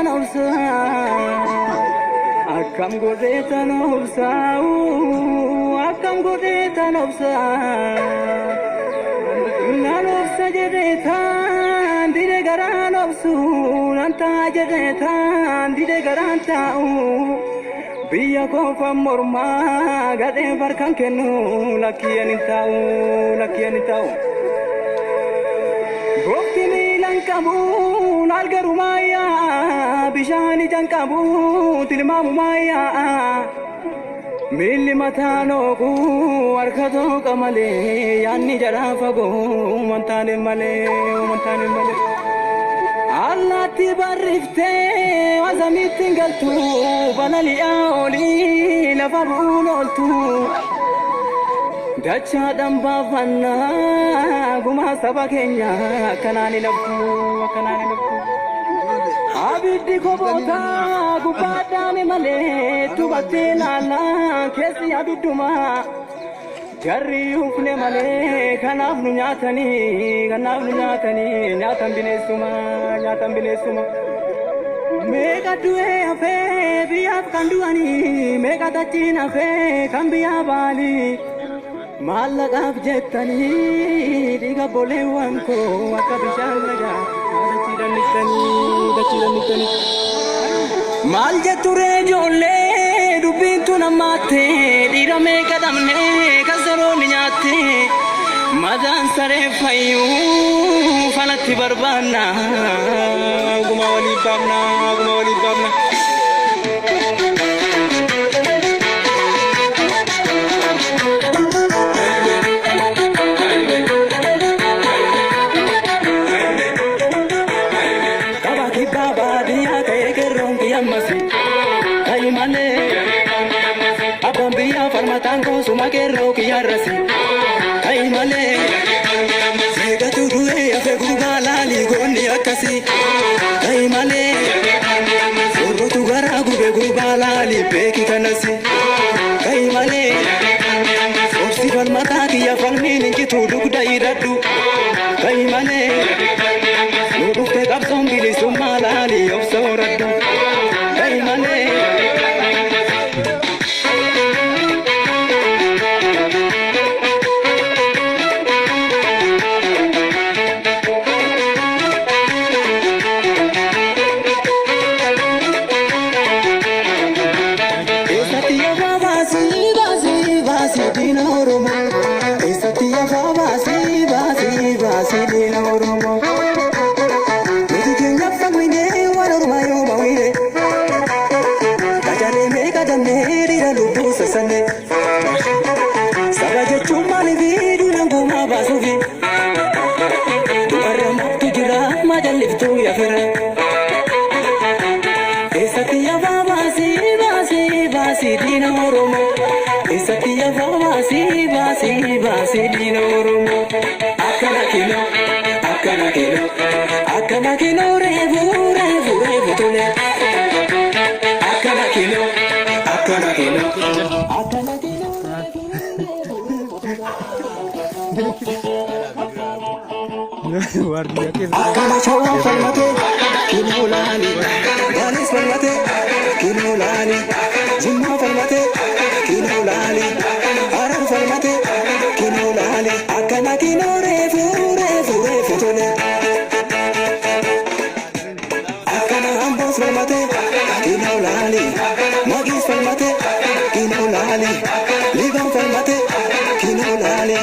tan obsa, akkam godhee tan obsa, akkam godhee tan obsa. Nan obsa jedhee taan dide garaan obsu, nan taa jedhee taan dide garaan taa'u. Biyya koofan mormaa gadhee barkan kennu, lakkii ani taa'u, lakkii ani taa'u. Goofti miilan qabu laal garumaa yaa, bishaan ijaan qabu tilmaamumaa yaa. Miilli mataa nooqu harka tooqa malee, yaanni jaraa fagoo wantaane malee, wantaane malee. Allaatti barriftee wasamitti hin galtu, balali'aa olii lafa bu'uun ooltu. Dachaadhaan baafannaa gumaa saba keenya, akkanaan hin haftu, akkanaan hin haftu. Abiddi koboota gubbaadhaan malee, tubattee laallaa keessi abidduma. Jarri ufne malee kanaaf nu nyaatanii, kanaaf nu nyaatanii, nyaatan bineensuma, nyaatan bineensuma. Meeqa du'ee hafee biyyaaf kan du'anii, meeqa dachiin hafee kan biyyaa baalii. Maallaqaaf jettanii dhiiga boleewwan koo akka bishaan lagaa dachii dhanniftanii, dachii dhanniftanii. Maal jettu ree ijoollee, dubbiin tun ammaatte, dhiira meeqa dhabne kan saroonni nyaatte. Madaan saree fayyuu falatti barbaanna, guma waliif baafna, guma waliif baafna. Kaba kibbaa baadiyyaa ka'ee qeerroon kiyyammasi. Kayi malee abbaan biyyaa falmataan koosuma qeerroo kiyyaarrasi. Kayi malee meeqatu du'ee hafe gurbaa laalii goonni akkasii. Kayi malee sorrotu garaa gube gurbaa laalii beeki kanasi. Kayi malee obsi falmataa kiyya, falmiin injitu dugda hidhadhu. Kayi malee nu dhufte qabsoon bilisummaa, laalii obsa horadhu. Kayi malee. Eessatti yafaa baasii baasii baasii diina Oromoo? Eessatti yafaa baasii baasii baasii diina Oromoo? Nuti keenya falminee waan ormaa yoo mawine. Qacaree meeqa damnee dhiira lubbuu sassanne. Saba jechuun maaliifi duudhaan gumaa baasuufi? Dubarra maaltu jira majalliftuu yafira? Eessatti yafaa baasii baasii baasii diina Oromoo? Eessatti yafaa baasii baasii baasii diina Oromoo? Akkana kinoo, akkana kinoo, akkana kinoo, reefu reefu reefu tole. Akkana kinoo, akkana kinoo, akkana kinoo, reefu reefu reefu tole. Waardiyyaa keessa. Akkana shawaan falmatee kinoo laali, Baalis falmatee kinoo laali, Jimmaa falmatee kinoo laali, Harar falmatee kinoo laali. Akkana kinoo reefu reefu reefu tole. Akkana Amboos falmatee kinoo laali, Magiis falmatee kinoo laali, Liban falmatee kinoo laali.